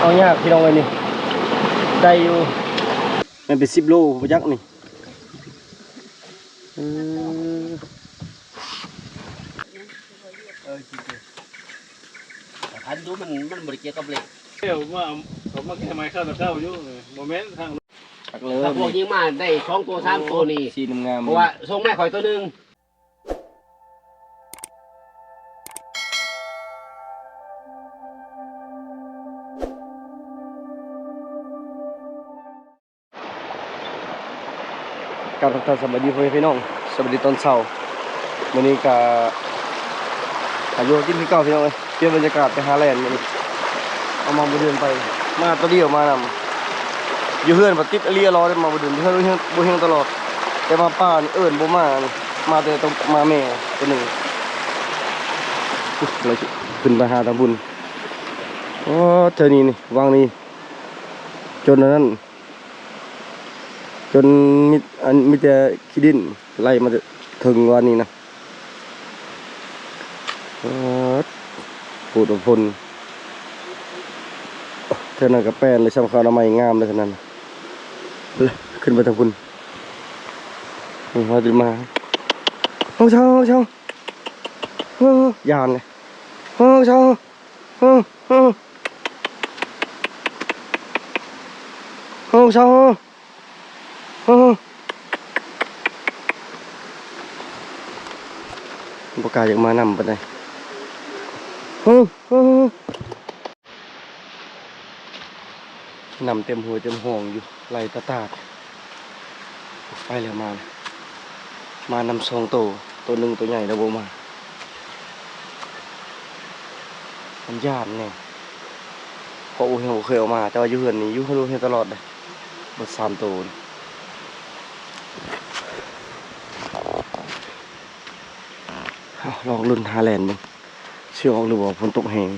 ເອົາຍາກພີ່ນ້ອງເອີຍນີ້ ໄດ້ຢູ່ ແມ່ນເປັນສິບໂລບໍ່ຈັກນີ້. ເອີ ເອີ ຄັນດູມັນ ມັນບໍ່ໄດ້ກ່ຽວກັບເລກ. ເອີ ມາ ເຂົາມາແກ້ໄມ້ເຂົາແຕ່ເຊົ້າຢູ່ ບໍ່ແມ່ນທາງ ຄັກເລີຍ ຖ້າພວກຍິງມາໄດ້ສອງໂຕສາມໂຕນີ້ ສີງາມໆ ເພາະວ່າສົ່ງມາໃຫ້ຂ້ອຍໂຕໜຶ່ງ. ກາບທັກທາຍສະບາຍດີພໍ່ແມ່ພີ່ນ້ອງ ສະບາຍດີຕອນເຊົ້າ. ມື້ນີ້ກະຫາຢູ່ຫາກິນຄືເກົ່າພີ່ນ້ອງເອີຍ. ປ່ຽນບັນຍາກາດໄປຫາແລ່ນມື້ນີ້ ເອົາມາບໍ່ເດືອນໄປ ມາໂຕດຽວມານຳ. ຢູ່ເຮືອນບໍ່ຕິດອີ່ຫຼີລອ ໄດ້ມາບໍ່ເດືອນ ຢູ່ເຮືອນບໍ່ແຮງຕະຫຼອດ ແຕ່ມາປ່ານີ້ເອີ້ນບໍ່ມາ ມາແຕ່ໂຕ ມາແມ່ໂຕໜຶ່ງ. ລະຂຶ້ນໄປຫາທາງພຸ້ນ. ໂອ້ ເທື່ອນີ້ນີ້ ຫວ່າງນີ້ ຈົນອັນນັ້ນ ຈົນມີ ອັນ ມີແຕ່ຂີ້ດິນໄຫຼມາແຕ່ເທິງວ່ານີ້ນະ. ປາດ ໂພດວ່າພົ່ນ ເທື່ອນັ້ນກະແປນເລີຍ ຊ່ຳເຂົາອະນາໄມງາມເລີຍເທື່ອນັ້ນ. ຂຶ້ນໄປທາງພຸ້ນ ຮອດມາ ຫ້ອງເຊົ່າ ຫ້ອງເຊົ່າ ເອີ ຢ້ານເລີຍ ຫ້ອງເຊົ່າ. ເອີ ເອີ ເອີ ເຊົາ ເອີ ບໍ່ກ້າຢາກມານຳປານໃດ. ເອີ ເອີ ນ້ຳເຕັມຫ້ວຍເຕັມຮ່ອງຢູ່ ໄຫຼຕາດໆ. ໄປແລ້ວ ມາແລ້ວ ມານຳສອງໂຕ ໂຕໜຶ່ງໂຕໃຫຍ່ແລ້ວບໍ່ມາ ມັນຢ້ານແນ່ ເພາະບໍ່ ບໍ່ເຄີຍເອົາມາ ແຕ່ວ່າຢູ່ເຮືອນນີ້ ຢູ່ເຮືອນຕະຫຼອດເດ້ ເບິດສາມໂຕ. ເອົາ ລອງລຸ້ນຫາແລ່ນເບິ່ງ ຊິອອກຫຼືບໍ່ ຝົນຕົກແຮງ.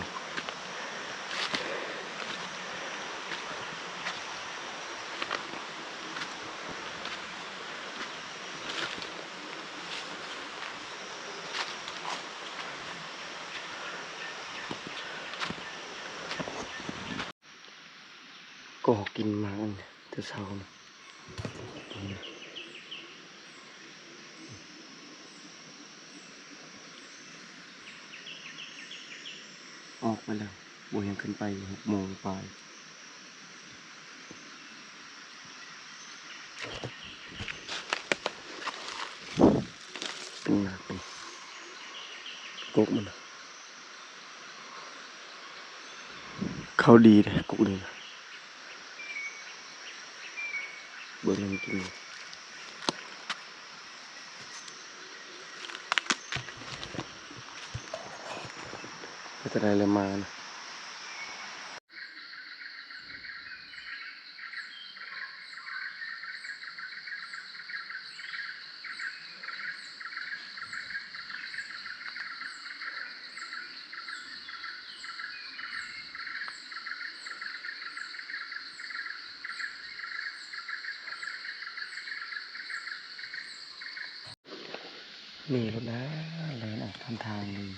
ກໍກິນໝາກອັນແຕ່ເຊົ້ານະ ອອກໄປແລ້ວ ບໍ່ເຫັນຂຶ້ນໄປ ຫົກໂມງປາຍ. ເປັນໝາກ ເປັນກົກມັນ ເຂົ້າດີເດ້ກົກນີ້ນະ ເບິ່ງມັນກິນ ເຮັດຈັ່ງໃດແລ້ວມານະ. ນີ້ລົດນະ ແລ່ນອອກຂ້າງທາງເລີຍ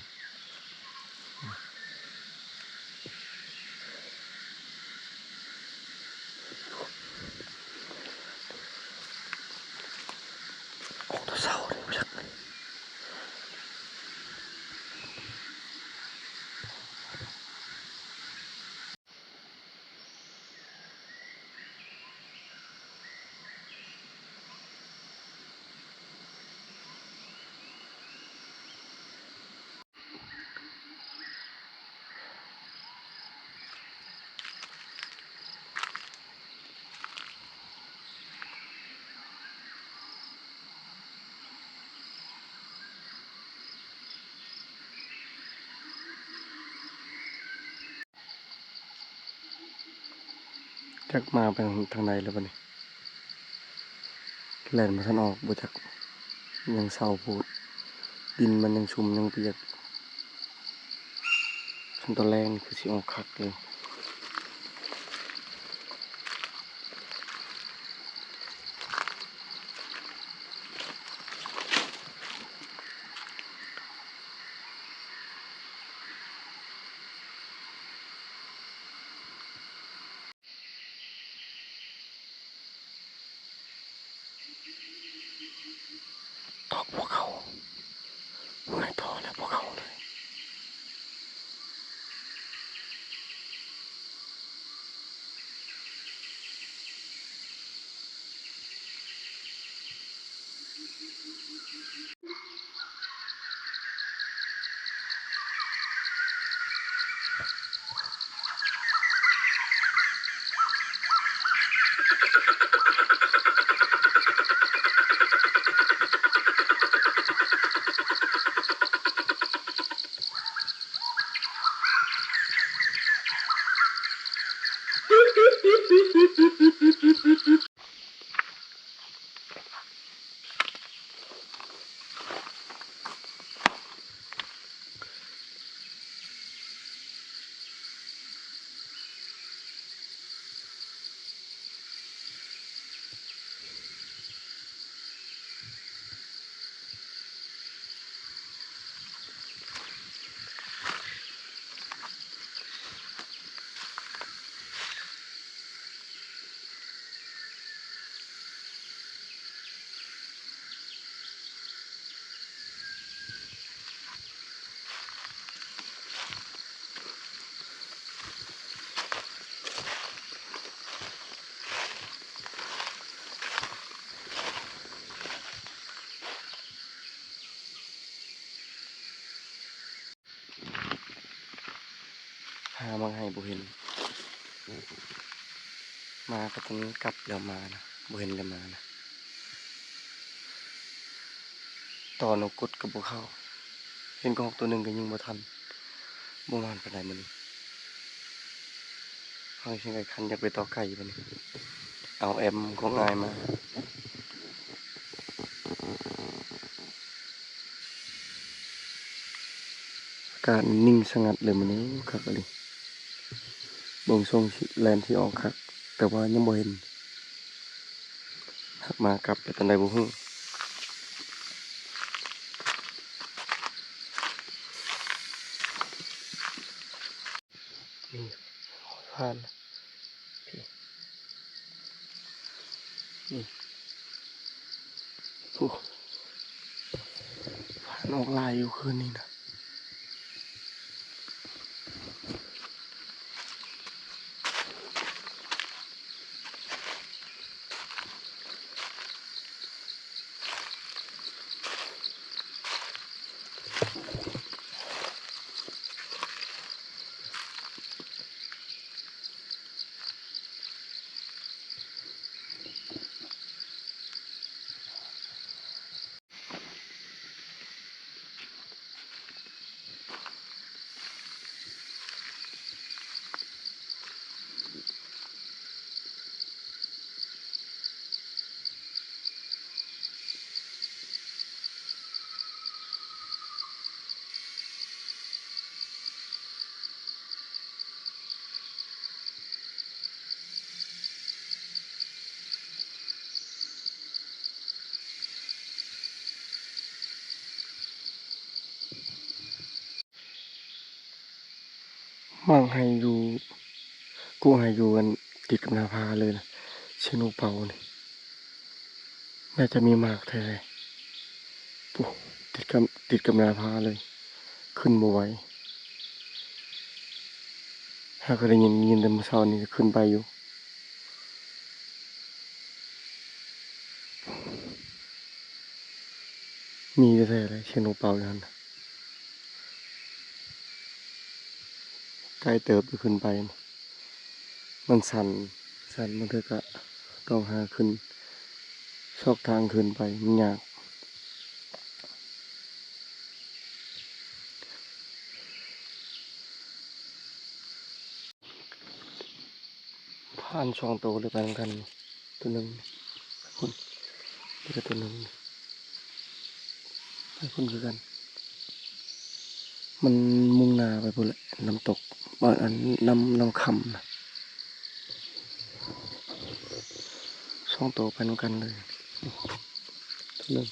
ອອກແຕ່ເຊົ້າເດ້ ບໍ່ຈັກ. ຈັກມາໄປທາງໃດແລ້ວບັດນີ້ ແລ່ນບໍ່ທັນອອກ ບໍ່ຈັກ ຍັງເຊົາໂພດ ດິນມັນຍັງຊຸ່ມຍັງປຽກ ຄັນຕອນແລງນີ້ຄືຊິອອກຄັກເລີຍ. ຕອກບໍ່ເຂົ້າ ເມື່ອຍທໍ່ແລ້ວບໍ່ເຂົ້າເລີຍ. ຫາໝາກໄຮ່ບໍ່ເຫັນ ມາກໍຕ້ອງກັບແລ້ວມານະ ບໍ່ເຫັນແລ້ວມານະ ຕໍ່ນົກກົດກໍບໍ່ເຂົ້າ ເຫັນກະຮອກໂຕໜຶ່ງກໍຍິງບໍ່ທັນ ບໍ່ໝານປານໃດມື້ນີ້ ເຮົາຊິໄດ້ຄັນຢາກໄປຕໍ່ໄກ່ບັດນີ້ ເອົາແອັມຂອງອ້າຍມາ. ອາກາດນິ່ງສະຫງັດເລີຍມື້ນີ້ ໂອ້ ຄັກອີ່ຫຼີ ເບິ່ງຊົງຊິແລ່ນຊິອອກຄັກ ແຕ່ວ່າຍັງບໍ່ເຫັນ ຫາກມາກັບໄປຕອນໃດບໍ່ຮູ້ ນີ້ ຜ່ານ ນີ້ ໂອ້ ຜ່ານອອກຫຼາຍຢູ່ຄືນນີ້ນະ. ໝາກໄຮ່ຢູ່ ກົກໄຮ່ຢູ່ອັນຕິດກັບໜ້າຜາເລີຍນະ ເຊໂນເປົານີ້ ໜ້າຈະມີໝາກແທ້ໆ ໂອ້ ຕິດກັບ ຕິດກັບໜ້າຜາເລີຍ ຂຶ້ນບໍ່ໄຫວ ຫາກໍໄດ້ຍິນ ຍິນແຕ່ມື້ເຊົ້ານີ້ຂຶ້ນໄປຢູ່. ມີແທ້ໆເລີຍ ເຊໂນເປົາຢູ່ຫັ້ນນະ ໄກເຕີບຢູ່ຂຶ້ນໄປ ມັນຊັນ ຊັນ ບາງເທື່ອກະຕ້ອງຫາຂຶ້ນ ຊອກທາງຂຶ້ນໄປ ມັນຍາກ. ຜ່ານສອງໂຕເລີຍ ໄປນຳກັນ ໂຕໜຶ່ງພຸ້ນ ແລ້ວກໍໂຕໜຶ່ງໄປພຸ້ນຄືກັນ ມັນມຸ່ງໜ້າໄປພຸ້ນແຫຼະ ນ້ຳຕົກ ເອີ ອັນ ນ້ຳ ນ້ຳຄຳນະ ສອງໂຕໄປນຳກັນເລີຍ ໂຕໜຶ່ງ.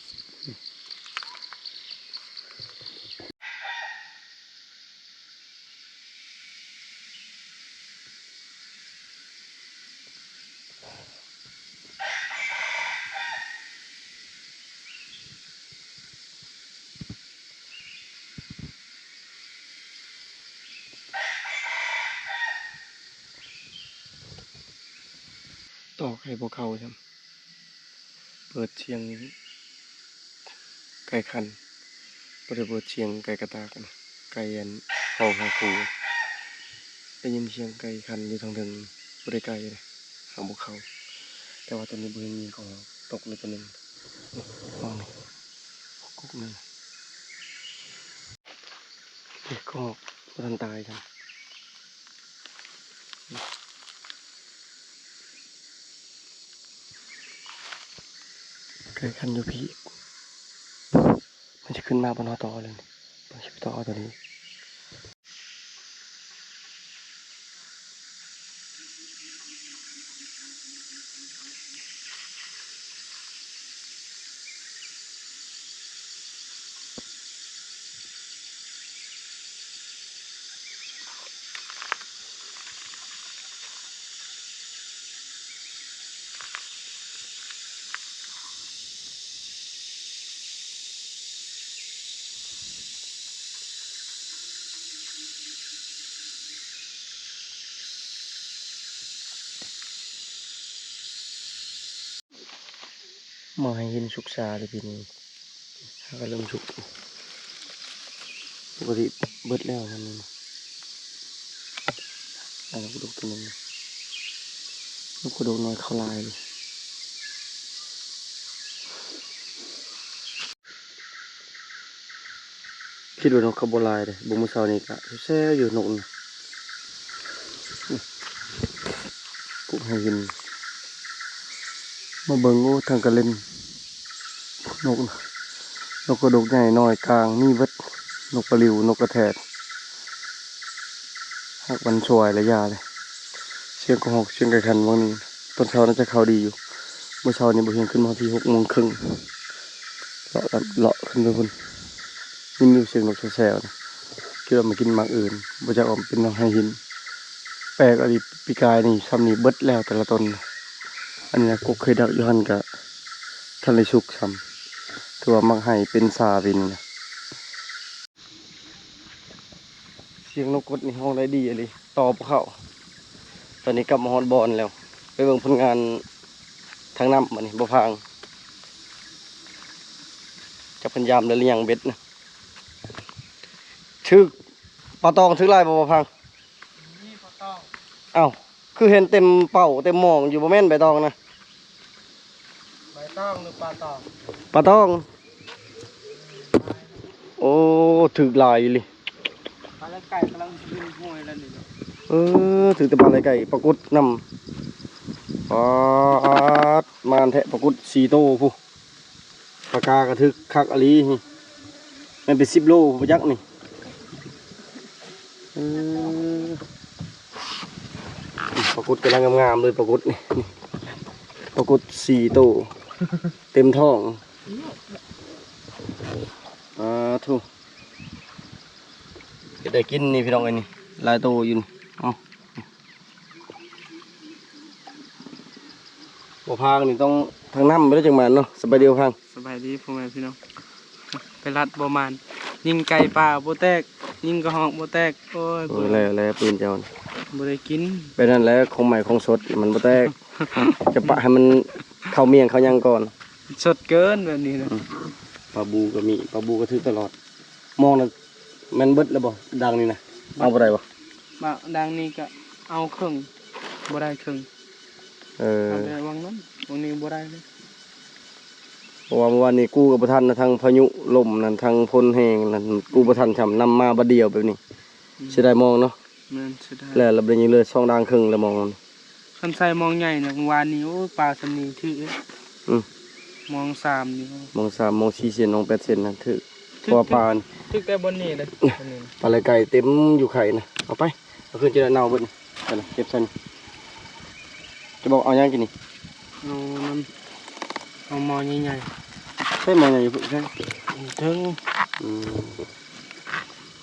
ຕອກໃຫ້ບໍ່ເຂົ້າຊ້ຳ. ເປີດສຽງໄກ່ຂັນ, ບໍ່ໄດ້ເປີດສຽງໄກ່ກະຕາກນະ, ໄກ່ອັນຮ້ອງຫາຄູ່. ໄດ້ຍິນສຽງໄກ່ຂັນຢູ່ທາງເທິງ, ບໍ່ໄດ້ໄກເດ້, ຫາບໍ່ເຂົ້າ. ແຕ່ວ່າຕອນນີ້ບໍ່ເຫັນມີຂອງຕົກເລີຍຕົວໜຶ່ງ. ນີ້ ມອງນີ້ ກົກໜຶ່ງ. ເອີ ກໍບໍ່ທັນຕາຍຊ້ຳ. ໄກ່ຂັນຢູ່ພີ້, ມັນຊິຂຶ້ນມາບ່ອນເຮົາຕໍ່ເລີຍ. ເບິ່ງຊິໄປຕໍ່ເອົາຕົວນີ້. ມາໃຫ້ເຫັນສຸກສາເລີຍປີນີ້, ຫາກະເລີ່ມສຸກ. ປົກກະຕິເບິດແລ້ວມັນນີ້ນະ. ອັນນີ້ນກກະດົກຕົວໜຶ່ງ, ນກກະດົກນ້ອຍເຂົ້າຫຼາຍເລີຍ. ຄິດວ່ານົກເຂົາບໍ່ຫຼາຍເດ້, ເບິ່ງມື້ເຊົ້ານີ້ກະແຊວໆຢູ່ນົກນະ. ປຸກໃຫ້ກິນ, ມາເບິ່ງ ໂອ້ ທາງກະເລັນ ນົກນະ, ນົກກະດົກໃຫຍ່ນ້ອຍກາງມີເບິດ, ນົກປະລິວ ນົກກະແທດ. ຫາກມັນສວາຍລະຢ່າເລີຍ. ສຽງກະຮອກ ສຽງໄກ່ຂັນຫວ່າງນີ້, ຕອນເຊົ້າໜ້າຈະເຂົ້າດີຢູ່. ມື້ເຊົ້ານີ້ບໍ່ຮຽນຂຶ້ນມາຮອດພີ້ຫົກໂມງເຄິ່ງ, ເລາະ ເລາະຂຶ້ນໄປພຸ້ນ, ຍິນຢູ່ສຽງນົກແຊວໆນະ. ຄິດວ່າມາກິນໝາກອື່ນ, ບໍ່ຈັກວ່າເປັນໜອງໄຫຫີນ. ແປກອີ່ຫຼີ, ປີກາຍນີ້ຊ່ຳນີ້ເບິດແລ້ວແຕ່ລະຕົ້ນ. ອັນນີ້ນະ ກົກເຄີຍດັກຢູ່ຫັ້ນກະທັນໄດ້ສຸກຊ້ຳ, ຖືວ່າໝາກໄຫເປັນຊາປີນີ້ນະ. ສຽງນົກກົດນີ້ຮ້ອງໄດ້ດີອີ່ຫຼີ, ຕໍ່ບໍ່ເຂົ້າ. ຕອນນີ້ກັບມາຮອດບ່ອນແລ້ວ, ໄປເບິ່ງຜົນງານທາງນ້ຳບັດນີ້. ບໍ່ພາງ ຈັກເພິ່ນຍາມໄດ້ຫຼືຍັງເບັດນະ. ຖືກປາຕອງ ຖືກຫຼາຍບໍ່ ບໍ່ພາງ? ນີ້ປາຕອງ. ເອົ້າ ຄືເຫັນເຕັມເປົ້າເຕັມມອງຢູ່, ບໍ່ແມ່ນໃບຕອງນະ? ໃບຕອງຫຼືປາຕອງ? ປາຕອງ. ໂອ້ ຖືກຫຼາຍອີ່ຫຼີ. ປາໄຫຼໄກ່ກຳລັງຂຶ້ນຫ້ວຍແລ້ວນີ້ເນາະ. ເອີ ຖືກແຕ່ປາໄຫຼໄກ່, ປາກົດນຳ. ປາດ ມານແທ້, ປາກົດສີ່ໂຕພຸ້ນ. ປາກາກະຖືກຄັກອີ່ຫຼີ, ແມ່ນເປັນສິບໂລບໍ່ຈັກນີ້. ເອີ ປາກົດກຳລັງງາມໆເລີຍ, ປາກົດນີ້ ປາກົດສີ່ໂຕ ເຕັມທ້ອງ. ອາ ໂທ້ ເຮັດໄດ້ກິນນີ້ພີ່ນ້ອງເອີຍ, ນີ້ຫຼາຍໂຕຢູ່ນີ້. ເອົາ ບໍ່ພາງນີ້ຕ້ອງທາງນ້ຳໄປແລ້ວຈັ່ງມານເນາະ. ສະບາຍດີບໍ່ພາງ? ສະບາຍດີພໍ່ແມ່ພີ່ນ້ອງ. ໄປລັດບໍ່ມານ, ຍິງໄກ່ປ່າບໍ່ແຕກ, ຍິງກະຮອກບໍ່ແຕກ. ໂອ້ຍ ໂອ້ຍ ເບິ່ງ ແລ້ວແຫຼະປືນເຈົ້າ, ບໍ່ໄດ້ກິນ. ແບບນັ້ນແຫຼະ, ຂອງໃໝ່ຂອງສົດມັນບໍ່ແຕກ. ຈະປະໃຫ້ມັນເຂົ້າໝ້ຽງເຂົ້າຫຍັງກ່ອນ, ສົດເກີນແບບນີ້ນະ. ອືມ ປາບູກະມີ, ປາບູກະຖືກຕະຫຼອດ. ມອງນະ ແມ່ນເບິດແລ້ວບໍ່ ດ່າງນີ້ນະ? ເອົາບໍ່ໄດ້ບໍ່? ມາດ່າງນີ້ກະເອົາເຄິ່ງ, ບໍ່ໄດ້ເຄິ່ງ. ເອີ ເອົາແຕ່ຫວ່າງນັ້ນ, ຫວ່າງນີ້ບໍ່ໄດ້ເລີຍ. ເພາະວ່າມື້ວານນີ້ກູ້ກະບໍ່ທັນນະ, ທັງພາຍຸລົມນັ້ນ ທັງຝົນແຮງນັ້ນ ກູ້ບໍ່ທັນຊ້ຳ, ນຳມາບາດດຽວແບບນີ້. ອືມ ເສຍດາຍມອງເນາະ. ແມ່ນ ເສຍດາຍ. ແລ້ວລະບາດນີ້ຍັງເຫຼືອສອງດ່າງເຄິ່ງແລ້ວມອງ. ຄັນໃສ່ມອງໃຫຍ່ນະ ມື້ວານນີ້ ໂອ້ ປາຊ່ຳນີ້ຖືກເດ້. ອືມ ມອງສາມນີ້ ມອງສາມ ມອງສີ່ເຊັນ ມອງແປດເຊັນນັ້ນຖືກ. ຖືກ ເພາະວ່າປາ ຖືກແຕ່ບ່ອນນີ້ເດ້. ບ່ອນນີ້ ປາໄຫຼໄກ່ເຕັມຢູ່ໄຂ່ນະ. ເອົາໄປ ເອົາຂຶ້ນ ຈະໄດ້ເນົ່າເບິດ. ໄປລະ ເກັບໃສ່ນີ້. ຈະບອກເອົາຫຍັງກິນນີ້? ເອົານັ້ນ ເອົາໝໍ້ໃຫຍ່ໆ. ໃຊ້ໝໍ້ໃຫຍ່ຢູ່ເທິງ. ອື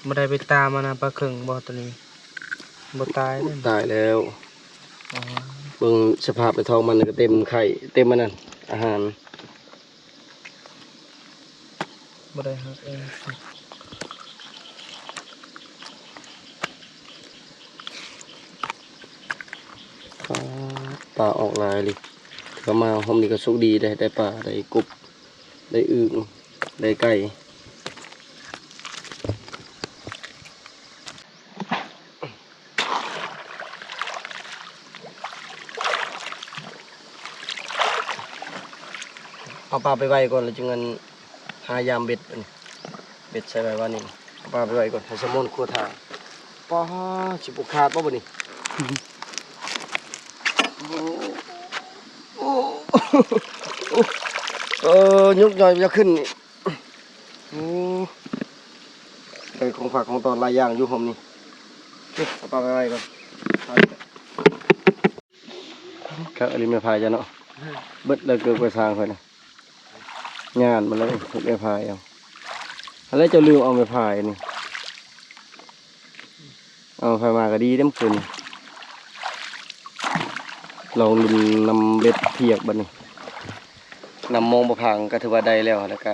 ມ ບໍ່ໄດ້ໄປຕາມມັນນະ ປາເຄິງບໍ່ໂຕນີ້? ບໍ່ຕາຍເດ້. ຕາຍແລ້ວ. ອໍ ເບິ່ງສະພາບໃນທ້ອງມັນກະເຕັມໄຂ່ ເຕັມອັນນັ້ນ ອາຫານ. ບໍ່ໄດ້ຮັກເອີ. ປາ ປາອອກຫຼາຍເລີຍ. ຖືວ່າມາຮອບນີ້ກໍໂຊກດີເດ້ ໄດ້ປາ ໄດ້ກົບ ໄດ້ອຶ່ງ ໄດ້ໄກ່. ເອົາປາໄປໄວ້ກ່ອນ ແລ້ວຈຶ່ງອັນ ຫາຢາມເບັດອັນນີ້ ເບັດໃສ່ໄວ້ວ່ານີ້. ເອົາປາໄປໄວ້ກ່ອນ ໃຫ້ສະໝອນຄົວຖ້າ. ປາ ຊິບໍ່ຂາດບໍ່ບັດນີ້? ໂອ້ ໂອ້ ເອີ ຍົກຍ່ອຍຢາກຂຶ້ນນີ້. ໂອ້ ໄດ້ຂອງຝາກຂອງຕ້ອນຫຼາຍຢ່າງຢູ່ຮ່ອມນີ້. ເອົາປາໄປໄວ້ກ່ອນ. ຄັກອີ່ຫຼີແມ່ພາຍເຈົ້າເນາະ. ເບິດແລ້ວເກີກໄປສ້າງຂ້ອຍນະ ຍານມັນແລ້ວ ແມ່ພາຍເອົາ. ອັນແລ້ວເຈົ້າລືມເອົາແມ່ພາຍນີ້. ເອົາໄປມາກໍດີເດ້ມື້ຄືນນີ້. ລອງລຸ້ນນຳເບັດພຽກບັດນີ້. ນຳມອງບໍ່ພັງກໍຖືວ່າໄດ້ແລ້ວ ແລ້ວກໍ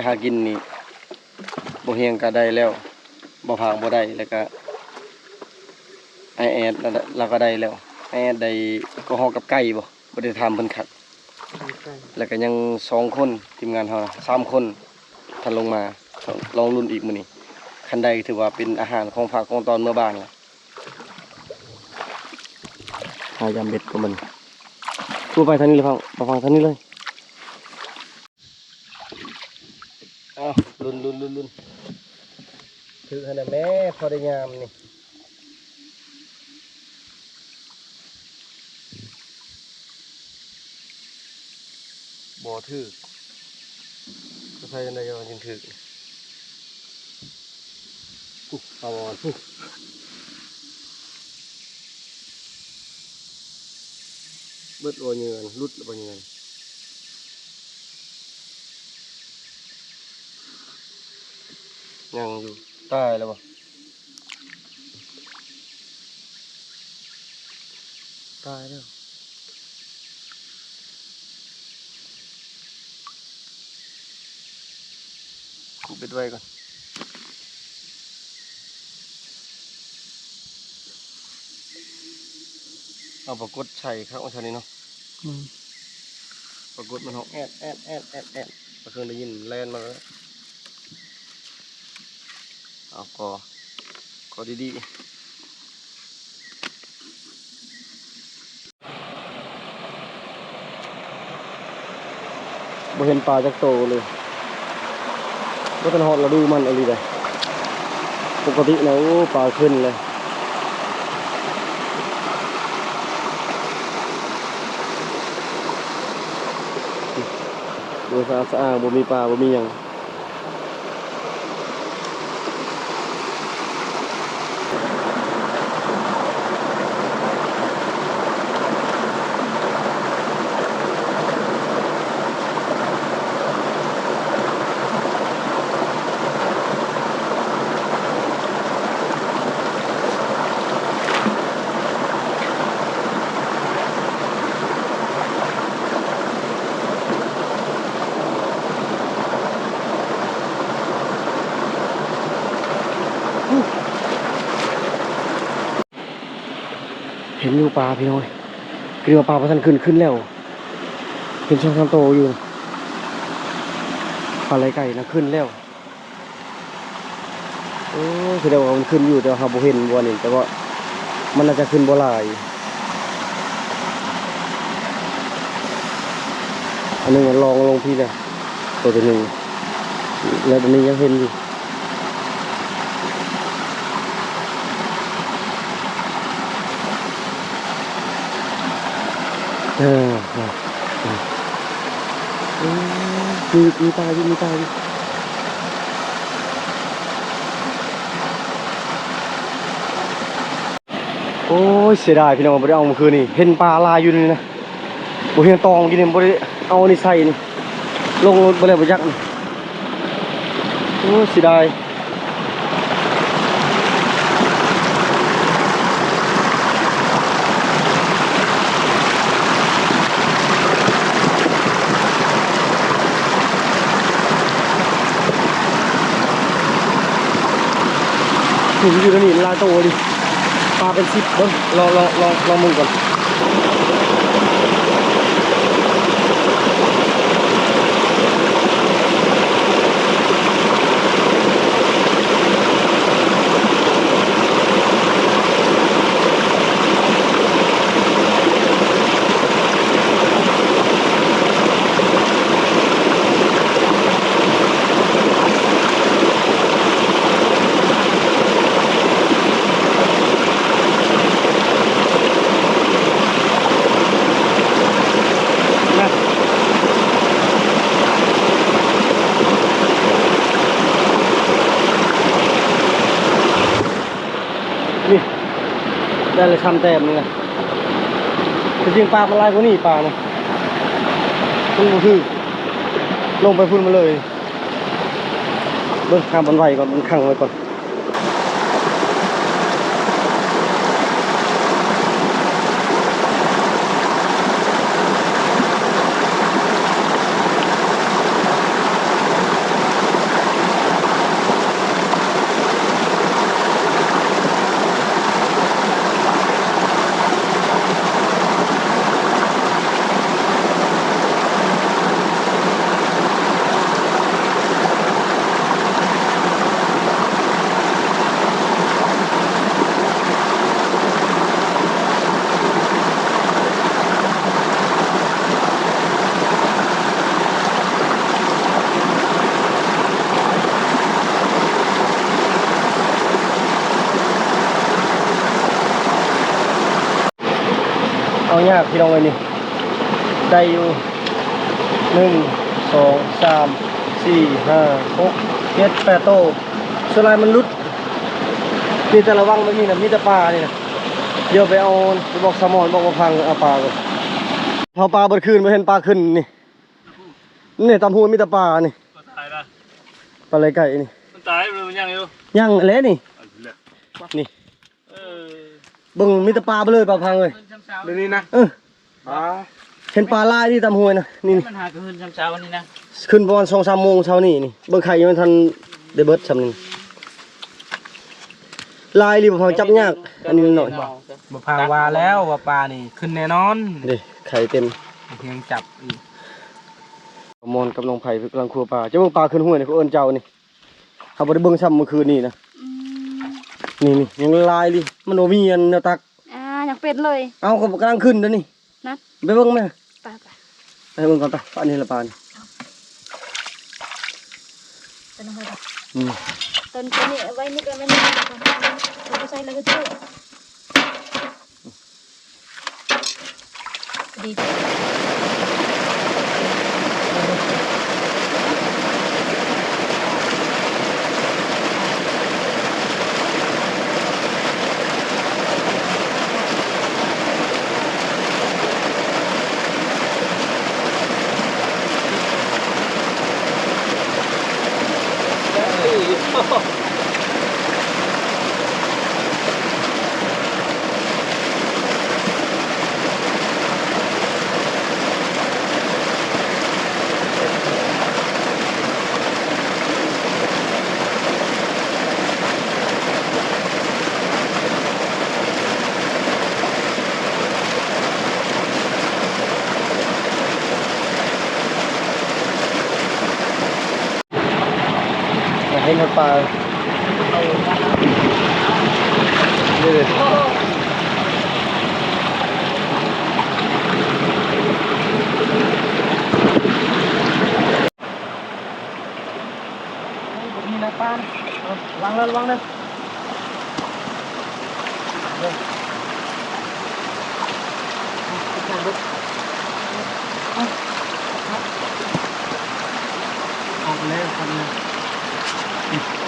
ຫາກິນນີ້ ບໍ່ຮຽງກໍໄດ້ແລ້ວ ບໍ່ພັງບໍ່ໄດ້ ແລ້ວກໍອ້າຍແອດລາວກໍໄດ້ແລ້ວ. ອ້າຍແອດໄດ້ກໍຮອກກັບໄກ່ບໍ່? ບໍ່ໄດ້ຖາມເພິ່ນຄັກ. ແລ້ວກໍຍັງສອງຄົນ ທີມງານເຮົານະ ສາມຄົນ ທັນລົງມາ. ລອງລຸ້ນອີກມື້ນີ້ ຄັນໄດ້ຖືວ່າເປັນອາຫານຂອງຝາກຂອງຕ້ອນເມືອບ້ານລະ. ຫາຢາມເບັດກ່ອນບັດນີ້. ກູໄປທາງນີ້ເລີຍ ຟັງ ໄປຟັງທາງນີ້ເລີຍ. ເອົາ ລຸ້ນ ລຸ້ນ ລຸ້ນ ລຸ້ນ ຖືກຫັ້ນນະແມ້ ພໍໄດ້ຍາມນີ້. ບໍ່ຖືກ ກໍໃສ່ຈັ່ງໃດຈັ່ງຖືກ. ພຸ້ນ ເອົາອອກພຸ້ນ. ເບິດບໍ່ເຫຍື່ອ ຫຼຸດແລ້ວບໍ່ເຫຍື່ອ? ຍັງຢູ່. ຕາຍແລ້ວບໍ່? ຕາຍແລ້ວ. ກູເບັດໄວ້ກ່ອນ. ເອົາປາກົດໃສ່ຄັກວ່າຊັ້ນນີ້ເນາະ. ອືມ ປາກົດມັນຮ້ອງແອດ ແອດ ແອດ ແອດ ແອດ ກໍຄືໄດ້ຍິນແລ່ນມາແລ້ວ. ເອົາ ກໍ ກໍດີໆ. ບໍ່ເຫັນປາຈັກໂຕເລີຍ. ບໍ່ທັນຮອດລະດູມັນອີ່ຫຼີໃດ໋. ປົກກະຕິນະ ໂອ້ ປາຂຶ້ນເລີຍ. ບໍ່ສະອາດສະອ້າງ ບໍ່ມີປາ ບໍ່ມີຫຍັງ. ເຫັນຢູ່ປາພີ່ນ້ອງເອີຍ. ຄິດວ່າປາບໍ່ທັນຂຶ້ນ ຂຶ້ນແລ້ວ. ເຫັນສອງສາມໂຕຢູ່. ປາໄລ່ໄກ່ນະ ຂຶ້ນແລ້ວ. ໂອ້ ສະແດງວ່າມັນຂຶ້ນຢູ່ ແຕ່ວ່າເຮົາບໍ່ເຫັນບໍ່ນີ້ ແຕ່ວ່າມັນໜ້າຈະຂຶ້ນບໍ່ຫຼາຍ. ອັນໜຶ່ງລອງລົງພີ້ແລ້ວ ໂຕ ໂຕໜຶ່ງ ແລ້ວໂຕນີ້ຍັງເຫັນຢູ່. ເອີ ເອີ ເອີ ມີ ມີປາຢູ່ ມີປາຢູ່. ໂອ້ຍ ເສຍດາຍພີ່ນ້ອງ ບໍ່ໄດ້ເອົາມື້ຄືນນີ້ ເຫັນປາຫຼາຍຢູ່ນີ້ນະ. ບໍ່ຮຽງຕອງກິນນີ້ ບໍ່ໄດ້ເອົາອັນນີ້ໃສ່ນີ້ ລົງລົດບໍ່ແລ້ວບໍ່ຈັກນີ້. ໂອ້ຍ ເສຍດາຍ. ໂອ້ ຢູ່ໃນນີ້ຫຼາຍໂຕເລີຍ ປາເປັນສິບ. ເບິ່ງ ລອງ ລອງ ລອງ ລອງເບິ່ງກ່ອນ. ໄດ້ເລີຍສາມແຕ້ມນີ້ນະ. ທີ່ຈິງປາມັນຫຼາຍກວ່ານີ້ ປານະ ມັນບໍ່ຖືກ ລົງໄປພຸ້ນມາເລີຍ. ເບິ່ງ ຫາບ່ອນໄວ້ກ່ອນ ມັນຂັງໄວ້ກ່ອນ. ເອົາຍາກພີ່ນ້ອງເອີຍນີ້ ໄດ້ຢູ່ ໜຶ່ງ ສອງ ສາມ ສີ່ ຫ້າ ຫົກ ເຈັດ ແປດໂຕ. ສ່ວນຫຼາຍມັນຫຼຸດ ມີແຕ່ລະວັງແບບນີ້ນະ ມີແຕ່ປານີ້ນະ. ດຽວໄປເອົາ ໄປບອກສາວມອນ ບອກວ່າພັງເອົາປາກ່ອນ. ເຮົາປາເບິດຄືນ ບໍ່ເຫັນປາຂຶ້ນນີ້. ນີ້ຕາມຫ້ວຍມີແຕ່ປານີ້. ປາຕາຍລະ ປາໄຫຼໄກ່ນີ້. ມັນຕາຍ ມັນຍັງຢູ່ ຍັງແຫຼະນີ້. ເອົາແຫຼະ ນີ້ ເອີ ເບິ່ງມີແຕ່ປາໄປເລີຍ ປາພັງເອີຍ ດຽວນີ້ນະ. ເອີ ປາ ເຫັນປາຫຼາຍນີ້ຕາມຫ້ວຍນະ ນີ້ ມັນຫາກະຂຶ້ນຊຳເຊົ້ານີ້ນະ ຂຶ້ນປະມານສອງສາມໂມງເຊົ້ານີ້ນີ້. ເບິ່ງໄຂ່ຍັງບໍ່ທັນໄດ້ເບິດຊ່ຳນີ້ ຫຼາຍອີ່ຫຼີ ບໍ່ພັງ ຈັບຍາກ ອັນນີ້ໜ້ອຍ. ບໍ່ພັງວ່າແລ້ວວ່າປານີ້ຂຶ້ນແນ່ນອນ ເດ້ ໄຂ່ເຕັມ ຍັງຈັບອີກ. ໝອນກັບນ້ອງໄພກຳລັງຄົວປາ ເຈົ້າເບິ່ງປາຂຶ້ນຫ້ວຍນີ້ ເຂົາເອີ້ນເຈົ້ານີ້. ເຮົາບໍ່ໄດ້ເບິ່ງຊ້ຳມື້ຄືນນີ້ນະ. ອືມ ນີ້ໆ ຍັງຫຼາຍອີ່ຫຼີ ມັນບໍ່ມີອັນແນວຕັກ. ອ່າ ຍັງເປັນເລີຍ. ເອົາ ເຂົາກຳລັງຂຶ້ນດຽວນີ້. ນະ ໄປເບິ່ງແມ້. ໄປ ໄປ ໄປເບິ່ງກ່ອນໄປ. ປານີ້ລະປານີ້. ເອົາ ໄປນຳເພິ່ນ. ອືມ ຕົ້ນ ຕົ້ນນີ້ໄວ້ນີ້ກໍແມ່ນ ເອົາໄປໃສ່ແລ້ວກໍຖື. ດີ. ຢາກເຫັນຮອດປາ ນີ້ເດ້. ນີ້ນະປານະ ລະວັງເດີ ລະວັງເດີ. ອອກແລ້ວຄັນນີ້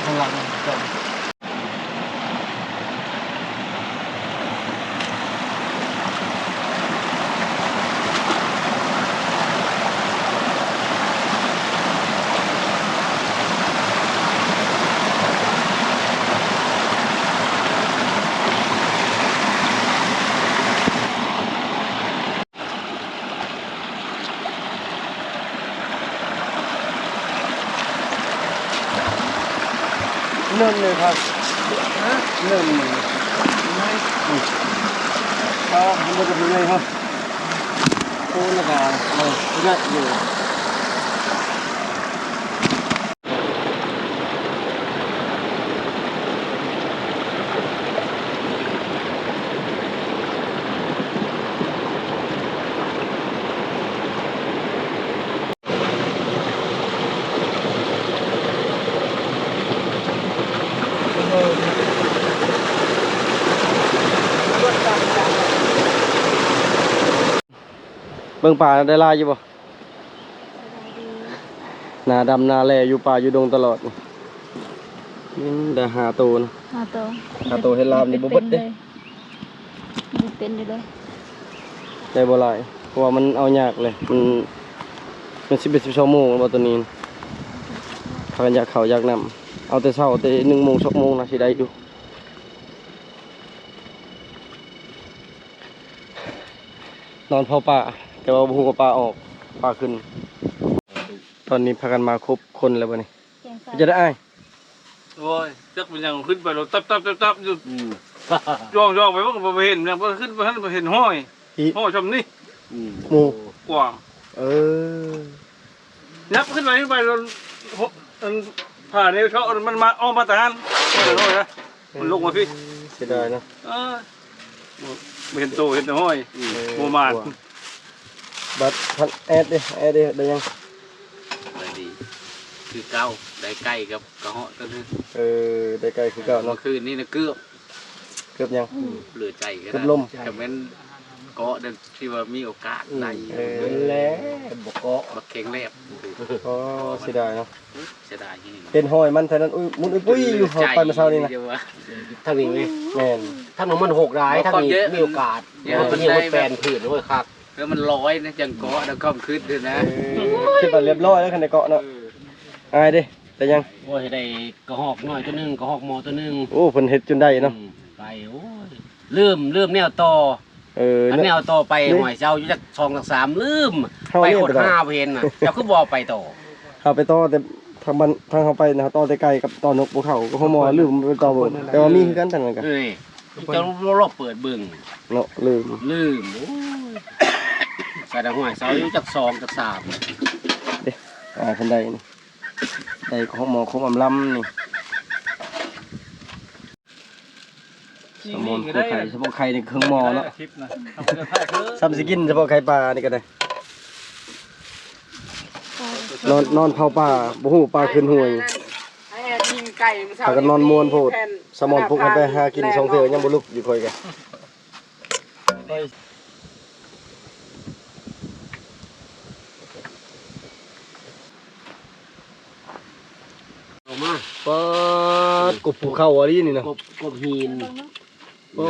ຂ້າງຫຼັງເຈົ້າ. ເລີ່ມເລີຍຄັບ ເລີ່ມເລີຍ. ອືມ ເອົາ ມັນບໍ່ໄດ້ເປັນໄງເນາະ. ໂອ້ ລະກະ ເອົາ ຍັດຢູ່. ເບິ່ງປາໄດ້ຫຼາຍຢູ່ບໍ່? ໜ້າດຳໜ້າແຫຼຢູ່ປ່າຢູ່ດົງຕະຫຼອດ. ອືມ ໄດ້ຫ້າໂຕນະ ຫ້າໂຕ ຫ້າໂຕ. ເຫັດລາບນີ້ບໍ່ເບິດເດ້. ເປັນເລີຍ. ເປັນຢູ່ເດ້ ໄດ້ບໍ່ຫຼາຍ ເພາະວ່າມັນເອົາຍາກເລີຍ ມັນ ມັນສິບເອັດ ສິບສອງໂມງແລ້ວບໍ່ ຕອນນີ້ ພາກັນຢາກເຂົ້າຢາກນ້ຳ ເອົາແຕ່ເຊົ້າ ແຕ່ໜຶ່ງໂມງ ສອງໂມງນະ ຊິໄດ້ຢູ່ ນອນເຝົ້າປາ ແຕ່ວ່າບໍ່ຮູ້ວ່າປາອອກ ປາຂຶ້ນ ຕອນນີ້ພາກັນມາຄົບຄົນແລ້ວບັດນີ້ ເປັນຈັ່ງໃດອ້າຍ? ໂອ້ຍ ຈັກເປັນຫຍັງ ຂຶ້ນໄປແລ້ວຕັບໆໆໆຢູ່ ອືມ ຈ້ອງໆໄປ ມັນກໍບໍ່ເຫັນຫຍັງ ບໍ່ຂຶ້ນໄປຫັ້ນ ບໍ່ເຫັນຫ້ອຍ ອີ ຫ້ອຍຊ່ຳນີ້ ອືມ ໝູ່ ກວ້າງ ເອີ ຍັບຂຶ້ນໄປ ຂຶ້ນໄປແລ້ວ ໂຫ ອັນ ຜ້າແນວເຊາະ ມັນມາ ອອກມາແຕ່ຫັ້ນ ໂອ້ຍນະ ມັນລົງມາພີ້ ເສຍດາຍເນາະ ເອີ ບໍ່ ບໍ່ເຫັນໂຕ ເຫັນແຕ່ຫ້ອຍ ອືມ ບໍ່ໝານ ເອີ ບັດພັນແອດເດ້ ແອດເດ້ ໄດ້ຍັງ? ໄດ້ດີ ຄືເກົ່າ ໄດ້ໄກ່ກັບກະເຫາະຕົວໜຶ່ງ ເອີ ໄດ້ໄກ່ຄືເກົ່າເນາະ ມື້ຄືນນີ້ນະເກືອບ ເກືອບຫຍັງ? ອືມ ເຫຼືອໃຈຂະໜາດ ເກືອບລົ້ມ ຖ້າແມ່ນເກາະນັ້ນ ທີ່ວ່າມີໂອກາດໄດ້ ເອີ ນັ້ນແຫຼະ ບໍ່ເກາະ ບັກແຂງແຫຼບ ອໍ ເສຍດາຍເນາະ ເສຍດາຍແຮງ ເຫັນຫ້ອຍມັນເທົ່ານັ້ນ ອຸ້ຍ ມຸນອຸ້ຍປຸ້ຍຢູ່ ເຂົ້າໄປມື້ເຊົ້ານີ້ນະ ທາງນີ້ແມ່ນ ທາງນັ້ນມັນຫົກຫຼາຍ ທາງນີ້ມີໂອກາດ ມັນເປັນຫຍັງມັນແປນພື້ນ ໂອ້ຍ ຄັກ ເອີ ມັນລອຍນະ ຈັ່ງເກາະນະ ຄວາມຄິດນີ້ນະ ເອີ ຄິດວ່າລຽບຮ້ອຍແລ້ວ ຄັນໄດ້ເກາະເນາະ ເອີ ອ້າຍເດ້ ໄດ້ຫຍັງ? ໂອ້ຍ ໄດ້ກະຮອກນ້ອຍຕົວໜຶ່ງ ກະຮອກໝໍ້ຕົວໜຶ່ງ ໂອ້ ເພິ່ນເຮັດຈົນໄດ້ເນາະ ອືມ ໄປ ໂອ້ຍ ລືມ ລືມແນວຕໍ່ ເອີ ອັນແນວຕໍ່ໄປ ເນາະ ຫ້ອຍເຈົ້າຢູ່ຈັກສອງຈັກສາມ ລືມ ໄປໂຄດຫາບໍ່ເຫັນນະ ເຈົ້າຄືບໍ່ເອົາໄປຕໍ່? ເຮົາໄປຕໍ່ແຕ່ທາງບ້ານ ທາງເຮົາໄປນະ ເຮົາຕໍ່ແຕ່ໄກ່ກັບຕໍ່ນົກພູເຂົາ ກໍຮອງໝໍ້ລືມໄປຕໍ່ເບິ່ງ ແຕ່ວ່າມີຄືກັນທາງນັ້ນກະ ເອີ ເຈົ້າລອງເປີດເບິ່ງເນາະ ລືມ ລືມ ໂອ້ຍ ສາດຫ້ອຍເຈົ້າຢູ່ຈັກສອງຈັກສາມເດ້ ອ່າ ຄັນໄດ້ນີ້ ໄດ້ຂອງໝໍ້ຄົມອຳລຳນີ້ ສະໝອນໂຄໄຂ່ ສະໝອນໄຂ່ໃນເຄື່ອງໝໍ້ເນາະ ສ່ຳຊິກິນສະເພາະໄຂ່ປານີ້ກໍໄດ້ ນອນ ນອນເຝົ້າປາ ບໍ່ຮູ້ປາຂຶ້ນຫ້ວຍ ພາກັນນອນມ່ວນໂພດ ສະໝອນປຸກໃຫ້ໄປຫາກິນສອງເທື່ອ ຍັງບໍ່ລຸກຢູ່ຂ້ອຍກະ. ອອກມາ ປາດ ກົບພູເຂົາອີ່ຫຼີນີ້ນະ ກົບ ກົບຫີນ ໂອ້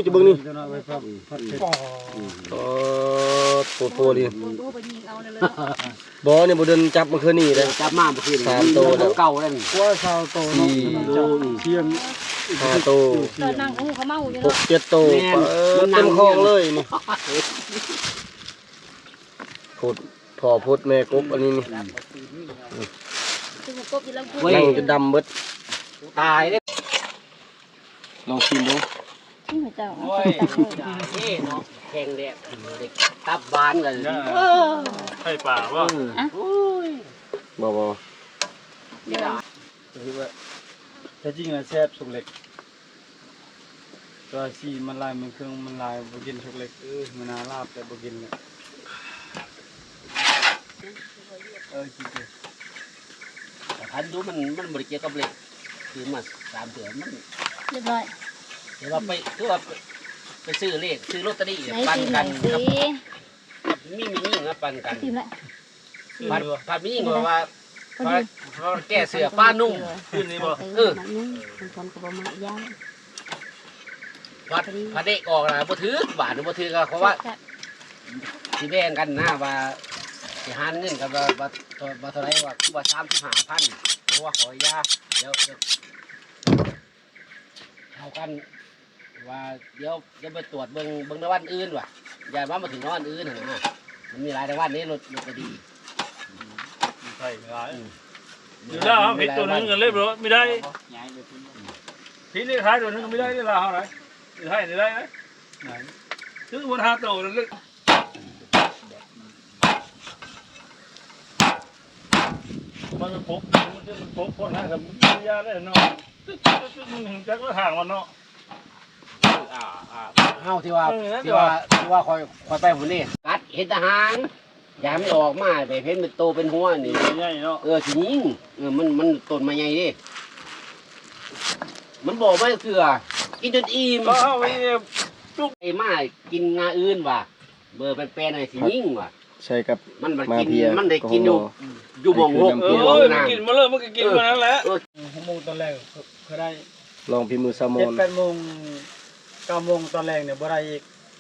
ຈະເບິ່ງນີ້ ປາດ ໂປໂປນີ້ ບໍ່ ນີ້ບໍ່ເດີນຈັບເມື່ອຄືນນີ້ເດ້ ຈັບມາເມື່ອຄືນນີ້ ສາມໂຕແລ້ວ ເກົ່ານັ້ນ ກວ່າຊາວໂຕເນາະ ສີ່ ຫ້າໂຕ ຕອນນັ້ນ ໂອ້ ເຂົາເມົາຢູ່ ຫົ ເນາະ ເຈັດໂຕ ແມ່ນ ປາດ ມັນນັ່ງ ເຕັມຄອງເລີຍນີ້ ໂພດ ພໍ່ໂພດແມ່ກົບອັນນີ້ນີ້ ຄືວ່າກົບຢູ່ລຳໂພງ ນັ່ງຈົນດຳເບິດ ຕາຍເດ້ ລອງຊີມເບິ່ງ ຊີມໃຫ້ເຈົ້າ ໂອ້ຍ ເອີ ເນາະ ແຂງແດດ ຕັບຫວານກັນ ເອີ ໄຂ່ປາບໍ່? ອືມ ອະ ໂອ້ຍ ບໍ່ ບໍ່ ດຽວ ຄືວ່າ ແທ້ຈິງລະແຊບສຸກເລັກ ແຕ່ວ່າສີມັນຫຼາຍ ມັນເຄື່ອງມັນຫຼາຍ ບໍ່ກິນສຸກເລັກ ເອີ ມັນໜ້າລາບ ແຕ່ບໍ່ກິນເລີຍ ເອີ ກິນເລີຍ ແຕ່ຄັນດູມັນ ມັນບໍ່ໄດ້ກ່ຽວກັບເລັກ ຄືມາສາມເທື່ອ ມັນ ຮຽບຮ້ອຍ ແຕ່ວ່າໄປ ຄືວ່າໄປ ໄປຊື້ເລກ ຊື້ລອດເຕີຣີ ໄດ້ ປັ່ນກັນ ຊີມ ກັບ ກັບມີ ມີຍິງມາປັ່ນກັນ ຊີມລະ ພັດ ພັດມີຍິງວ່າ ພັດ ພັດແກ້ເສື້ອປານຸ່ງ ຄືນນີ້ບໍ່? ເອີ ມັນຍັງ ມັນກໍບໍ່ມາຢ້ານ ພັດ ພັດເລກອອກນະ ບໍ່ຖືກ ບາດນີ້ບໍ່ຖືກ ກໍເພາະວ່າ ຊິແບ່ງກັນນະ ວ່າຊິຫານເງິນກັນວ່າ ວ່າ ວ່າເທົ່າໃດ ວ່າ ຄືວ່າສາມສິບຫ້າພັນ ເພາະວ່າຂໍຢາ ດຽວ ດຽວ ເທົ່າກັນ ວ່າດຽວ ດຽວໄປຕວດເບິ່ງ ເບິ່ງລາງວັນອື່ນວ່າ ຢ້ານວ່າມັນຖືກລາງວັນອື່ນຫັ້ນນະ ມັນມີຫຼາຍລາງວັນເດ້ ລອດ ລອດເຕີຣີ ໃຊ່ຫຼາຍ ອືມ ຢູ່ລາວເຮົາຜິດຕົວໜຶ່ງກໍເລີຍບໍ່ ມີໄດ້ ຜິດເລກທ້າຍຕົວໜຶ່ງກໍມີໄດ້ ລາວເຮົາໄດ້ ໄດ້ ໄດ້ ໄດ້ ຖືກໝົດຫ້າໂຕ ມັນພົບ ມັນພົບຄົນໃຫ້ກັບຢາໄດ້ເນາະ ຕຶກໆໆ ມັນຮູ້ຈັກແລ້ວທາງມັນເນາະ ເອີ ອ່າ ອ່າ ເຮົາທີ່ວ່າ ເອີ ທີ່ວ່າ ທີ່ວ່າຂ້ອຍ ຂ້ອຍໄປພຸ້ນນີ້ ກັດເຫັນແຕ່ຫາງ ຢາກໃຫ້ມັນອອກມາ ແບບເຫັນເປັນໂຕເປັນຫົວນີ້ ໃຫຍ່ເນາະ ເອີ ຊິຍິງ ເອີ ມັນ ມັນຕົ້ນໄມ້ໃຫຍ່ເດ້ ມັນບໍ່ອອກມາຈັກເທື່ອ ກິນຈົນອີ່ມ ກໍເອົາໄປ ໄອ້ມາກິນງາອື່ນວ່າ ເບີແປນໆ ໃຫ້ຊິຍິງວ່າ ໃສ່ກັບ ມັນບໍ່ກິນ ມັນໄດ້ກິນຢູ່ ຢູ່ໝ່ອງຫົກ ເອີ ຢູ່ໝ່ອງນັ້ນ ມັນກິນມາເລີຍ ມັນກໍກິນມານັ້ນແຫຼະ ເອີ ຫົກໂມງຕອນແລງ ເຂົາໄດ້ ລອງຝີມືຊາວມອນ ເຈັດແປດໂມງ ເກົ້າໂມງຕອນແລງນີ້ບໍ່ໄດ້ອີກ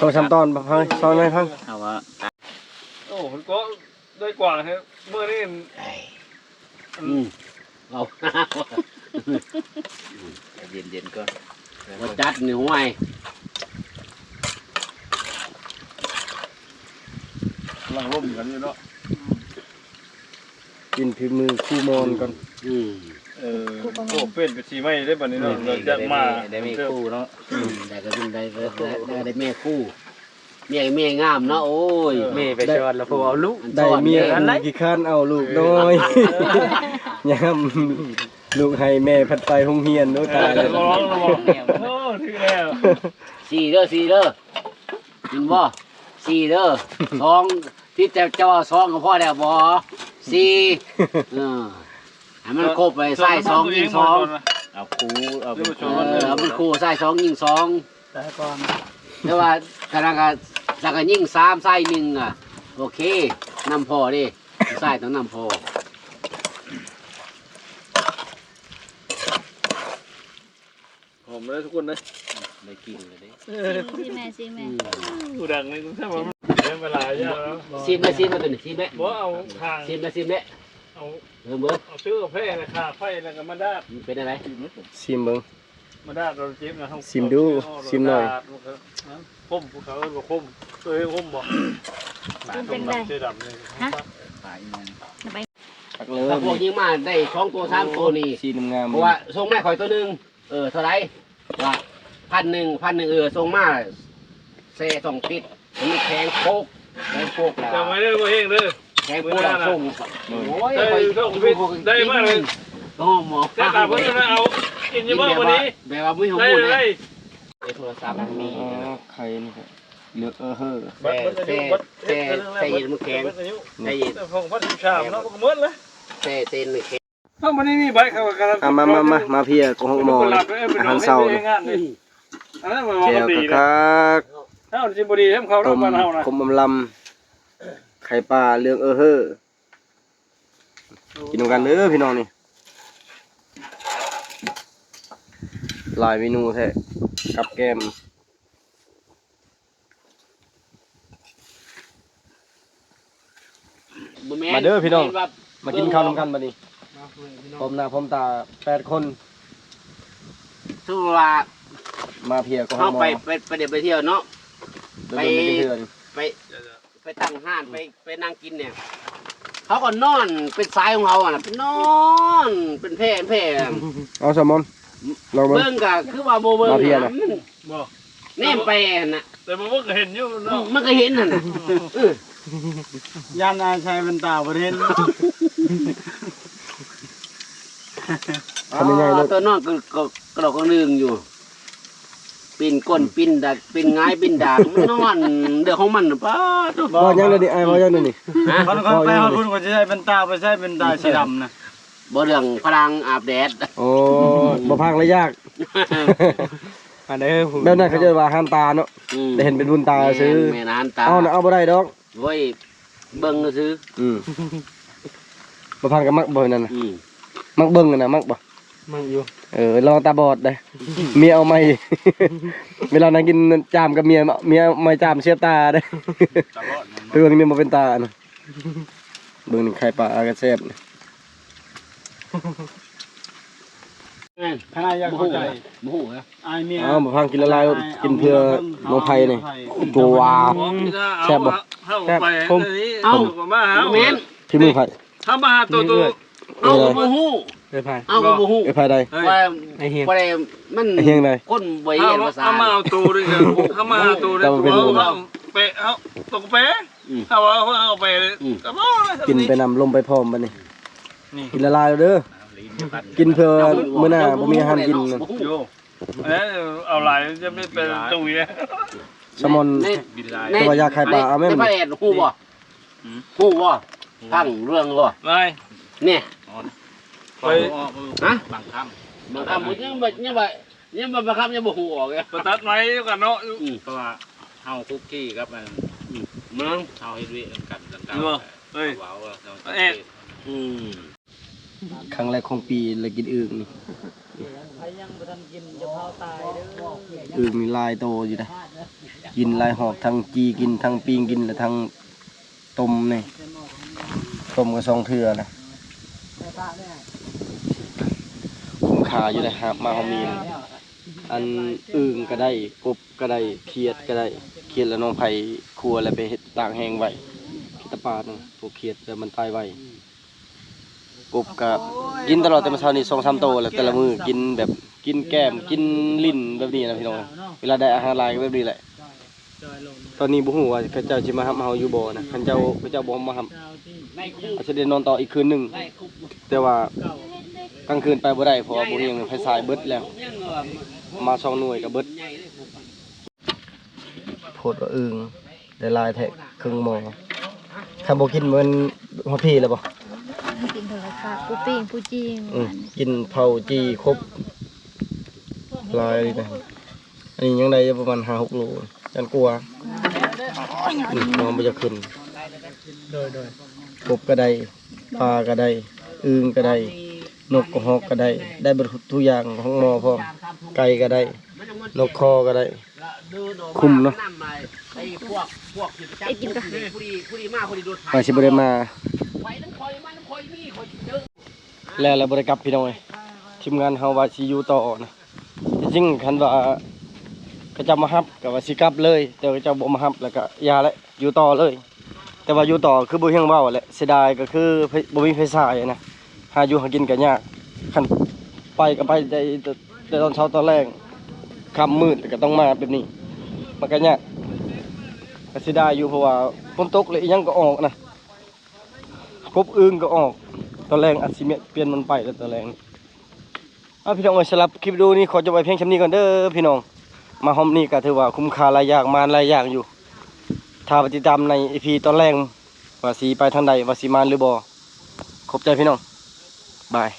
ສອງສາມຕອນ ຟັງ ຊອຍໃຫ້ຟັງ. ເຮົາວ່າ ໂອ້ ມັນກໍໄດ້ກວ່າແທ້ມື້ນີ້. ອືມ ເອົາ ໃຈເຢັນໆກ່ອນ ບໍ່ຈັດນີ້ຫ້ວຍ ກຳລັງລົມກັນຢູ່ເນາະ. ກິນຝີມືຄູມອນກ່ອນ. ອືມ ເອີ ໂອ້ ປ່ຽນເປັນສີໃໝ່ເດ້ບັດນີ້ເນາະ. ອືມ ຢາກມາ ໄດ້ແມ່ຄູເນາະ. ອືມ ໄດ້ກໍໄດ້ ໄດ້ແມ່ຄູ ເມຍ ເມຍງາມເນາະ. ໂອ້ຍ ເອີ ເມໄປສອນແລ້ວ ຜູ້ເອົາລູກ ໄດ້ເມຍ ອັນນັ້ນແຫຼະ ຂີ້ຄ້ານເອົາລູກນ້ອຍ. ຍາມລູກໃຫ້ແມ່ພັດໄປໂຮງຮຽນ. ໂອ້ ຕາຍແລ້ວ ເອີ ລອງລະບໍ່. ໂອ້ ຖືກແລ້ວ ສີ່ເດີ ສີ່ເດີ ເຫັນບໍ່? ສີ່ເດີ ສອງ ທີ່ຈະ ຈະວ່າສອງກໍພໍແລ້ວບໍ່? ສີ່ ເອີ ໃຫ້ມັນຄົບໄປ ຊາຍສອງຍິງສອງ. ເອົາຄູ່ ເອົາເປັນ ເອີ ເອົາເປັນຄູ່ ຊາຍສອງຍິງສອງ. ແຕ່ວ່າ ກະນັ້ນກະ ສັກກະຍິງສາມ ຊາຍໜຶ່ງອະ ໂອເຄ ນຳພໍເດ້ ຊາຍຕ້ອງນຳພໍ. ຫອມເດີທຸກຄົນເດີ ໄດ້ກິນແລ້ວເດ້. ຊີມ ຊີມແມ່ ຊີມແມ່. ອືມ ຜູ້ດັງນີ້ ເວລາຍາກແລ້ວ. ຊີມແມ່ ຊີມແມ່ ຕົວນີ້ ຊີມແມ່. ບໍ່ເອົາທາງ ຊີມແມ່ ຊີມແມ່. ເອົາ ເບິ່ງ ເບິ່ງ ເອົາຊື້ກາແຟ ແລ້ວຄາໄຟ ແລ້ວກໍມາດາດ. ມັນເປັນຈັ່ງໃດ? ຊີມເບິ່ງ ມາດາດ ເຮົາເຈັບນະ. ຊີມດູ ຊີມໜ້ອຍ. ຂົມ ເຂົາເອີ້ນວ່າຂົມ ເອີ ຂົມບໍ່? ເປັນຈັ່ງໃດ? ເສືອດຳນີ້ ຮະ? ຕັກເລີຍ ຖ້າພວກຍິງມາໄດ້ສອງໂຕ ສາມໂຕນີ້ ສີງາມໆ ເພາະວ່າສົ່ງມາໃຫ້ຂ້ອຍໂຕໜຶ່ງ. ເອີ ເທົ່າໃດ? ວ່າ ພັນໜຶ່ງ ພັນໜຶ່ງ. ເອີ ສົ່ງມາແຊສອງຕິດ ມັນແຂງໂປກ ແຂງໂປກ. ຈຳໄວ້ເດີ ບໍ່ແຮງເດີ ແຂງໂປກ. ສົ່ງ ໂອ້ຍ ໄດ້ມາເລີຍ ກໍໝໍ ແຕ່ຕາເພິ່ນເອົາກິນຢູ່ບໍ່ມື້ນີ້? ແບບວ່າມີຫົວໝູນ ໄດ້ ໄດ້ໂທລະສັບມີ. ອໍ ໄຂ່ນີ້ກໍເລືອກ ເອີ ເຮີ ແຊ່ ແຊ່ ແຊ່ເຢັນມັນແຂງ ແຊ່ເຢັນ ຂອງພັນສິບສາມເນາະ ມັນກໍໝົດແລ້ວ ແຊ່ເຢັນມັນແຂງ. ເອົ້າ ມື້ນີ້ມີໃບເຂົາກຳລັງ ອ່ະ ມາ ມາ ມາ ມາເພຍກໍຮອກໝໍ ອາຫານເຊົ້ານີ້ ແຈ່ວຄັກໆ ເຮົາຊິບໍ່ດີນຳເຂົາດອກ ບ້ານເຮົານະ ຕົ້ມຂົມອຳລຳ ໄຂ່ປາເລື່ອງເອີເຮີ ກິນນຳກັນເດີພີ່ນ້ອງນີ້ ຫຼາຍເມນູແທ້ ກັບແກ້ມ. ບໍ່ແມ່ນ ມາເດີພີ່ນ້ອງ ແມ່ນວ່າ ມາກິນເຂົ້ານຳກັນບັດນີ້ ມາເດີພີ່ນ້ອງ ພ້ອມໜ້າພ້ອມຕາແປດຄົນ ຖືວ່າ ມາເພຍກໍຮອກໝໍ ເຮົາໄປ ໄປ ໄປດຽວໄປທ່ຽວເນາະ ໄປ ໄປ ໄປຕັ້ງຮ້ານ ໄປ ໄປນັ່ງກິນແດ່ ເຮົາກໍນອນເປັນສາຍຂອງເຮົາຫັ້ນນະ ນອນເປັນແພເປັນແພ. ເອົາ ສາມອນ ລອງເບິ່ງ ເບິ່ງກໍຄືວ່າບໍ່ເບິ່ງ ມາເພຍນະ ນະ ມັນ ບໍ່ ແນມໄປຫັ້ນນະ ແຕ່ບໍ່ເບິ່ງກໍເຫັນຢູ່ເນາະ ອືມ ມັນກໍເຫັນຫັ້ນນະ ເອີ ຢ້ານອ້າຍໃສ່ແວ່ນຕາບໍ່ເຫັນ ຄຳໃຫຍ່ໆໂລດ ຕົວນ້ອງກໍ ກໍ ກະດອກກະເດືອງຢູ່ ປີນກົ້ນ ອືມ ປີນດາກ ປີນຫງາຍ ປີນດາກ ມັນນອນເລື່ອງຂອງມັນ ປາດໂທ້ ເວົ້າຫຍັງດຽວນີ້ ອ້າຍ ເວົ້າຫຍັງດຽວນີ້ ຮະ ຄັນຂ້ອຍໄປຮອດພຸ້ນ ຂ້ອຍຊິໃສ່ແວ່ນຕາ ໄປໃສ່ແວ່ນຕາສີດຳນະ ບໍ່ ເລື່ອງພະລັງອາບແດດ ໂອ້ ບໍ່ພັກລະຢາກ ອັນໃດ ແບບນັ້ນເຂົາເອີ້ນວ່າຮ່ານຕາເນາະ ອືມ ໄດ້ເຫັນເປັນບຸນຕາຊື່ ແມ່ນ ແມ່ນຮ່ານຕາ ເອົານະ ເອົາບໍ່ໄດ້ດອກ ໂອ້ຍ ເບິ່ງຊື່ ອືມ ບໍ່ພັກກໍມັກບໍ່ນັ້ນນະ ອືມ ມັກເບິ່ງນະ ມັກບໍ່? ມັກຢູ່ ເອີ ລະວັງຕາບອດເດ້ ເມຍເອົາໃໝ່ ເວລານັ່ງກິນຈາມກັບເມຍ ເມຍເອົາໃໝ່ຈາມເສຍບຕາເດ້ ຕາບອດ ໄປເບິ່ງນີ້ບໍ່ເປັນຕານະ ເບິ່ງໄຂ່ປາກໍແຊບ ແມ່ນ ຂະໜາດຢາກເຂົ້າໃຈ ບໍ່ຮູ້ນະ ອາຍເມຍ ເອົາ ບໍ່ພັກກິນລະລາຍໂລດ ກິນເພື່ອນ້ອງໄພນີ້ ໂຕວ່າ ແຊບບໍ່? ແຊບ ຂົມ ເອົາ ມາຫາ ແມ່ນ ທີ່ມືໃຜ? ເຮົາມາຫາໂຕໂຕ ເຮົາກໍບໍ່ຮູ້ ເອື້ອຍໃຜ ເຮົາກໍບໍ່ຮູ້ ເອື້ອຍໃຜໃດ ວ່າ ໄອ້ຮຽງ ບໍ່ໄດ້ ມັນ ໄອ້ຮຽງໃດ ຄົນບໍ່ຮຽນພາສາ ເຮົາມາເອົາໂຕເດ້ ເຮົາມາຫາໂຕເດ້ ເຮົາເປັນ ເຮົາ ເຮົາແປ ເຮົາຕ້ອງແປ ອືມ ເຮົາເອົາ ເຮົາເອົາໄປ ອືມ ກໍບໍ່ ກິນໄປນຳ ລົມໄປພ້ອມບັດນີ້ ນີ້ ກິນຫຼາຍໆເດີ ກິນເພື່ອມື້ໜ້າບໍ່ມີອາຫານກິນ ໂຍ ເອີ ເອົາຫຼາຍຈະໄປ ໄປຕູ້ອີກ. ແຊລມອນ ໃນ ໃນ ແຕ່ວ່າຢາກຂາຍປາ ໃນ ເອົາແມ່ນ ໃນ ບໍ່ແອນ ຮູ້ບໍ່? ຫືມ? ຮູ້ບໍ່? ຟັງເລື່ອງບໍ່? ໄດ້ ນີ້ ໄປ ຮະ? ບາງຄຳ ບາງຄຳ ຍັງບໍ່ ຍັງບໍ່ ຍັງບໍ່ ບາງຄຳຍັງບໍ່ຮູ້ອອກເລີຍ ໄປຕັດໄມ້ຢູ່ກັນເນາະ ອືມ ເພາະວ່າເຮົາຄຸກຄີກັບມັນ ອືມ ເມືອງ ເຮົາເຮັດວຽກນຳກັນ ເອີ ເອີຍ ເຮົາເວົ້າ ເອີຍ ເຮົາ ເອີຍ ອືມ ຄັ້ງແລກຂອງປີ ແລະ ກິນອຶ່ງນີ້ ໃຜຍັງບໍ່ທັນກິນ ຢ່າພາວຕາຍເດີ ອຶ່ງນີ້ຫຼາຍໂຕຢູ່ນະ ກິນຫຼາຍຮອບ ທັງຈີ່ກິນ ທັງປີ້ງກິນ ແລະ ທັງ ຕົ້ມນີ້ ຕົ້ມກໍສອງເທື່ອແຫຼະ ຄຸ້ມຄ່າຢູ່ເດ້ ຫາບມາເຮົາມີ ອັນອຶ່ງກໍໄດ້ ກົບກໍໄດ້ ຂຽດກໍໄດ້ ຂຽດແລ້ວນ້ອງໄພຄົວແລ້ວໄປເຮັດຕາກແຫ້ງໄວ້ ເຮັດຕາປານະ ພວກຂຽດແລ້ວມັນຕາຍໄວ ກົບກໍກິນຕະຫຼອດ ແຕ່ມື້ເຊົ້ານີ້ສອງສາມໂຕແຫຼະ ແຕ່ລະມື້ກິນແບບ ກິນແກ້ມ ກິນຫຼິ້ນແບບນີ້ນະພີ່ນ້ອງ ເວລາໄດ້ອາຫານຫຼາຍກໍແບບນີ້ແຫຼະ ຕອນນີ້ບໍ່ຮູ້ວ່າເຂົາເຈົ້າຊິມາຮັບເຮົາຢູ່ບໍ່ນະ ຄັນເຈົ້າ ເຂົາເຈົ້າບໍ່ມາຮັບ ອາດຈະໄດ້ນອນຕໍ່ອີກຄືນໜຶ່ງ ແຕ່ວ່າກາງຄືນໄປບໍ່ໄດ້ ເພາະວ່າບໍ່ມີຫຍັງ ໄຟສາຍເບິດແລ້ວ ມາສອງໜ່ວຍກໍເບິດ ໂພດວ່າອຶ່ງ ໄດ້ຫຼາຍແທ້ ເຄິ່ງໝໍ້ ຄັນບໍ່ກິນມັນຮອດພີ້ແລ້ວບໍ່? ກິນເທົ່າໃດຄະ ປູປີ້ງ ປູຈີ່ ອືມ ກິນເຜົາຈີ່ຄົບ ຫຼາຍເລີຍນະ ອັນນີ້ຍັງໄດ້ຢູ່ປະມານຫ້າຫົກໂລ ຢ້ານກວ່າ ອືມ ນ້ອງບໍ່ຢາກຂຶ້ນ ໂດຍ ໂດຍ ກົບກໍໄດ້ ປາກໍໄດ້ ອຶ່ງກໍໄດ້ ນົກກະຮອກກໍໄດ້ ໄດ້ເບິດທຸກຢ່າງ ຮອກໝໍ້ພ້ອມ ໄກ່ກໍໄດ້ ນົກຄໍກໍໄດ້ ຄຸ້ມເນາະ ໄປກິນກ່ອນ ວ່າຊິບໍ່ໄດ້ມາ ແລ້ວ ແລ້ວບໍ່ໄດ້ກັບພີ່ນ້ອງເອີຍ ທີມງານເຮົາວ່າຊິຢູ່ຕໍ່ນະ ທີ່ຈິງຄັນວ່າເຂົາເຈົ້າມາຮັບກໍວ່າຊິກັບເລີຍ ແຕ່ວ່າເຂົາເຈົ້າບໍ່ມາຮັບ ແລ້ວກໍຢ່າແຫຼະ ຢູ່ຕໍ່ເລີຍ ແຕ່ວ່າຢູ່ຕໍ່ຄືບໍ່ຮຽງເວົ້າແຫຼະ ເສຍດາຍກໍຄືບໍ່ມີໄຟສາຍນະ ຫາຢູ່ຫາກິນກໍຍາກ ຄັນໄປກໍໄປໄດ້ແຕ່ຕອນເຊົ້າຕອນແລງ ຄ່ຳມືດກໍຕ້ອງມາແບບນີ້ ມັນກໍຍາກ ກໍເສຍດາຍຢູ່ ເພາະວ່າຝົນຕົກແລ້ວອີ່ຫຍັງກໍອອກນະ ກົບອຶ່ງກໍອອກ ຕອນແລງອາດຊິປ່ຽນມັນໄປແລ້ວຕອນແລງ ເອົາ ພີ່ນ້ອງເອີຍ ສຳລັບຄລິບວິດີໂອນີ້ຂໍຈົບໄວ້ພຽງສ່ຳນີ້ກ່ອນເດີພີ່ນ້ອງ ມາຮອບນີ້ກໍຖືວ່າຄຸ້ມຄ່າຫຼາຍຢ່າງ ມານຫຼາຍຢ່າງຢູ່ ຖ້າໄປຕິດຕາມໃນອີພີຕອນແລງ ວ່າຊິໄປທາງໃດ ວ່າຊິມານຫຼືບໍ່ ຂອບໃຈພີ່ນ້ອງ ບາຍ.